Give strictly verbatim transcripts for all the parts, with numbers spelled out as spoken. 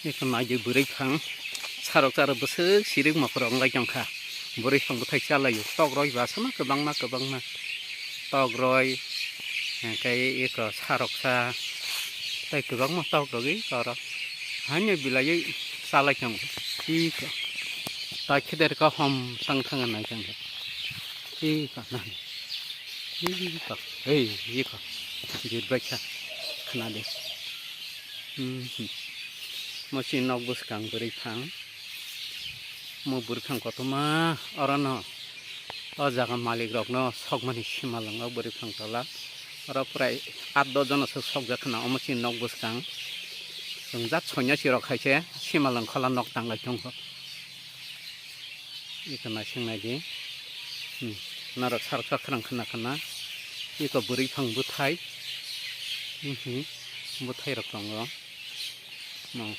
Eko naidi bwrwi phang, sarok sarok bwswk sirik mokro wnglai tongkha. Bwrwi phang bwthai chalaio, tok roi basama kwbangma kwbangma. Tok roi, hwnkhe eko sarok sa, tei kwbangma tok rogwi oro. Haino belaiwi chalai tongo. Eko. Tai kheder kaham sang thangna nai tongkha. Eko nai. Eko. Ei, eko. Jit bai kha. Khna de. Hmm, hmm. Mo chini nok bwskang bwrwi phang. Mo bwrwi phang kotorma orono o jaga malik rokno sokmani simalwngo bwrwi phang tola. Oro prai at dos jono se sokjak khna omo chini nok bwskang. Chwng jat sonya sirok hai se simalwng khola nok tanglai tongo. Eko naising naidi. Hmm. Norok sarok sak khwrang khna khna. Eko bwrwi phang bwthai. Hmm, hmm. Bwthai rok tongo. No.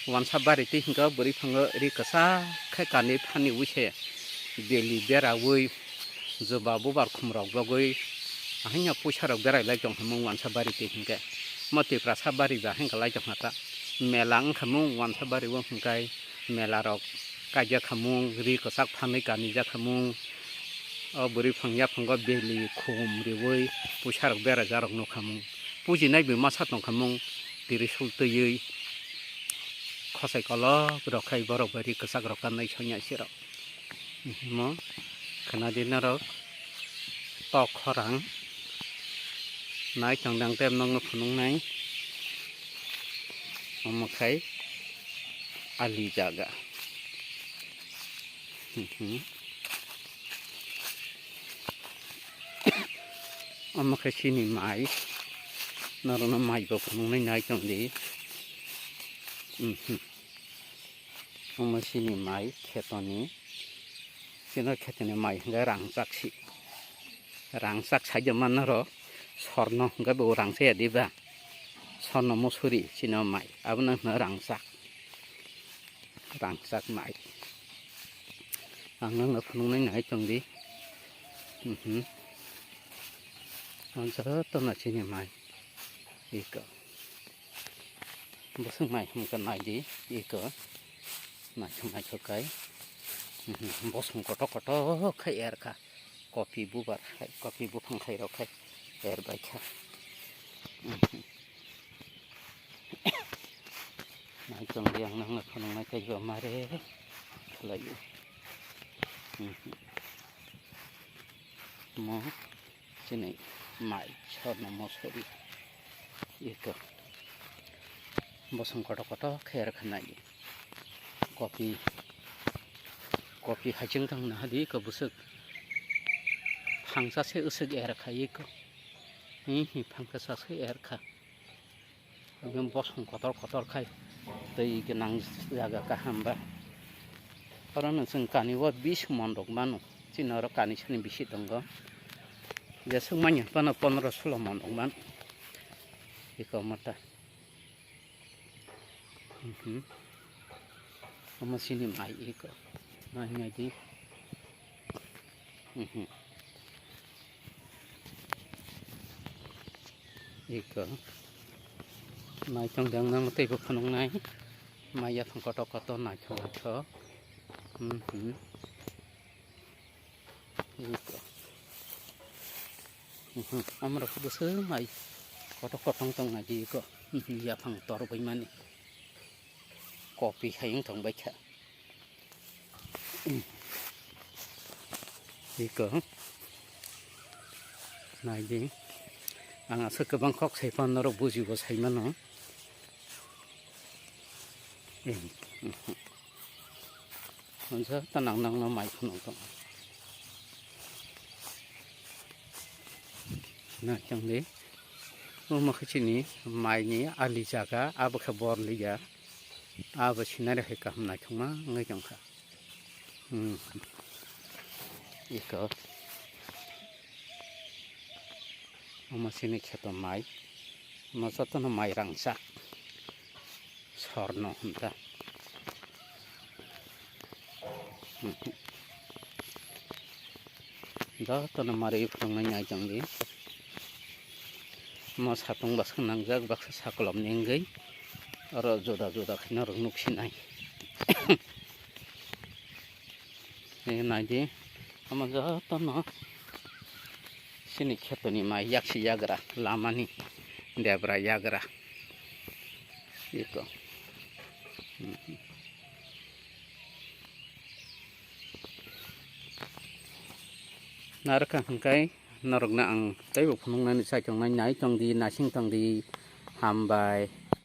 Wansa bari twi hwnkhe bwrwi phango ri kwchak khe kanwi phani wi se beli berawi joba bubar khum rok bagwi ahanya puisa rok berai lai tong hwnmung wansa bari twi hwnkhe. Mo Tiprasa bari ba hwnkhe lai tong kha ta. Mela wngkha mung wansa bari o hwnkhe mela rok kaijak khamung, ri kwchak phanwi kanijak khamung, o bwrwi phang yaphango beli khum riwi puisa rok berajak rok nukha mung. Pujinai bai masa tongkha mung, tirisul twiwi khosai kolok rok khai borok bai ri kwchak rok kanai sonya sirok. Mo khwnadi norok tok khorang nai tongdang tei nokno phunuknai omo khai ali jaga. Omo khe chini mai, norokno mai bo phunuknai nai tongdi. Omo chini mai khetoni, chini khetoni mai hwnkhe rangchak si, rangchak saida manna rok sorno hwnkhe bo rangchak ya diba, sorno mosori chini mai abono hwnkhe rangchak. Rangchak mai. Ang nokno phunuknai nai tongdi. Mhm. Ang jotono chini mai. Eko. Bosong mai hwnka naidi. Eko. Naithok naithok kai. Mhm. Bosong kotor kotor khai erkha. Kopi bubar khai, kopi buphang khai rok khai. Erbai kha. Mhm. Naitong yang nang na khonong nai kai ba mare khlai. Mo chini mai sorno mosori eko bosong kotor kotor khe er khnai kopi kopi haching tang na hadi eko bwswk phangsa se uswk er khai eko hi hi phangsa se er kha. Bosong kotor kotor khai twi gwnang jaga kaham ba. Oro no chwng kani o bish mon rok mano. Chini oro kani sani bisi tongo. Jeswk manya phano pondro solo mon rok mano. Eko mata. Mhm. Omo chini mai eko. Mai mai di. Mhm. Eko. Naithok dang nang tei bo phunuknai. Mai yaphang kotor kotor naithok naithok. Mhm. Eko. Mhm. Amrok bwswk mai kotor kotor tong nai di eko. Mhm. Yaphang tor bai mani. Kopi hai wng tong bai kha. Eko. Naidi. Ang aswk kwbang kok sai phano norok bujibo sai mano. Joto nang nangno mai phano tong. Na changdi. Omo khe chini maini ali jaga, abo khe bor liya. Abo sinari hai kaham naithokma wngwi tongkha. Hmm. Eko. Omo chini kheto mai. Omo jotono mai rangchak. Sorno hwnta. Hmm. Jotono mari phunuknai nai tongdi. Mo satung baksa nangjak, baksa sakolom ni wngwi. Oro juda juda khe norok nuksinai. Naidi, omo jotono chini khetoni mai yaksi yagra, lamani debra yagra. Iko. Narwkha hwnkhe norokno ang teibo phunuknani chaitongnai, nai tongdi, naising tongdi, hambai.